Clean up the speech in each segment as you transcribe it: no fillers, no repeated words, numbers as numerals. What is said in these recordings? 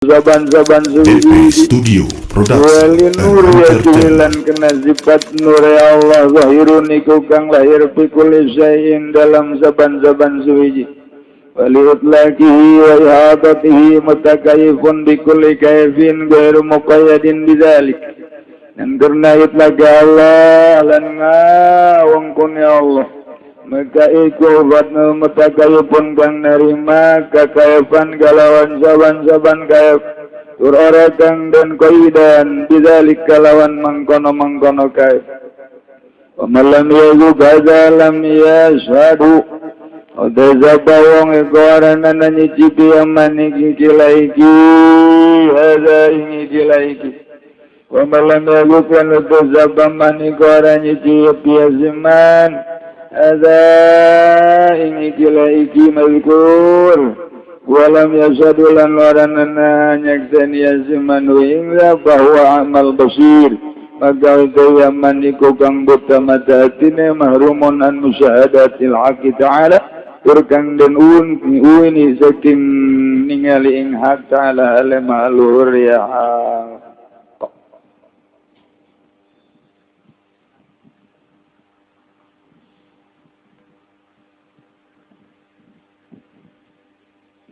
Saban-saban DP Studio Production Wali and nur Entertainment. Lan kena sifat nur ya Allah zahirun iku kang lahir fi kulli syai'in dalam saban-saban suwiji, wali utlaqihi wa ihadatihi mutakayifun bi kulli kaifin ghairu muqayyadin bidzalik. Dan karena itlaq Allah lan ngawengkun ya Allah, maka iku fatna mutakayifun kang nerima kakaifan kalawan saban-saban kaif, tur ora kang den qaidan bidzalik kalawan mangkono-mangkono kaif. Wa man lam yazuq hadza lam yashhadu. Ode sapa wong iku ora nana nyicipi aman iki kila iki, hadza ing iki la iki. Wa man lam yazuq lan ode sapa man iku ora nyicipi aziman hadza ing iki la iki mazkur, walam yasadu lan ora nana nyakseni aziman ing bahwa amal basir, maka itu yaman iku kang buta mata hatine, mahrumun an musyahadatil haqqi ta'ala, tur kang den un uini saking ningali ing hak ta'ala ale maluhur ya hak.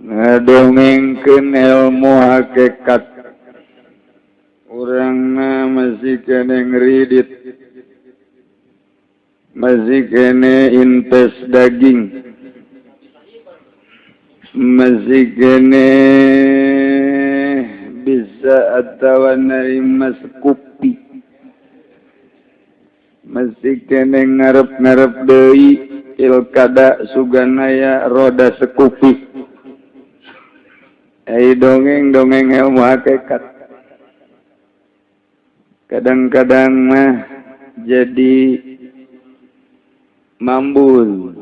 Ngadongengkeun ilmu hakikat, urangna masih kene ngridit, masih kene invest daging, masih kene bisa atawa nerima sekupi, masih kene ngarep-ngarep deui pilkada suganaya roda sekupi. Ai dongeng-dongeng ilmu hakikat kadang-kadang mah jadi mambul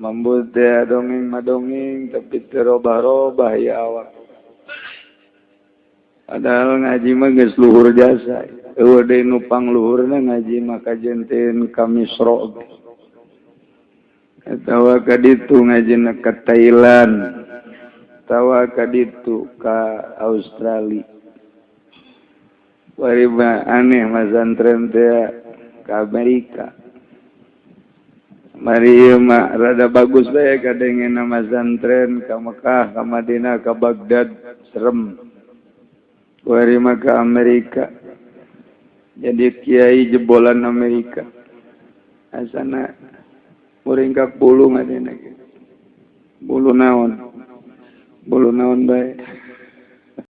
mambul teh dongeng mah dongeng, tapi teu robah-robah ya awak. Padahal ngaji mah geus luhur jasa, eueuh deui nu pangluhurna. Ngaji mah kajentin ka Misro atawa ka ditu, ngajina ka Thailand tawa ka ditu ka Australia. Wari mah aneh masantren teh ka Amerika. Mari ieu mah rada bagus bae kadenge nama santren ka Mekah, ka Madinah, ka Baghdad, serem. Wari mah ka Amerika, jadi kiai jebolan Amerika, asana muringkak bulu ngadena, bulu naon, bulu naon bae.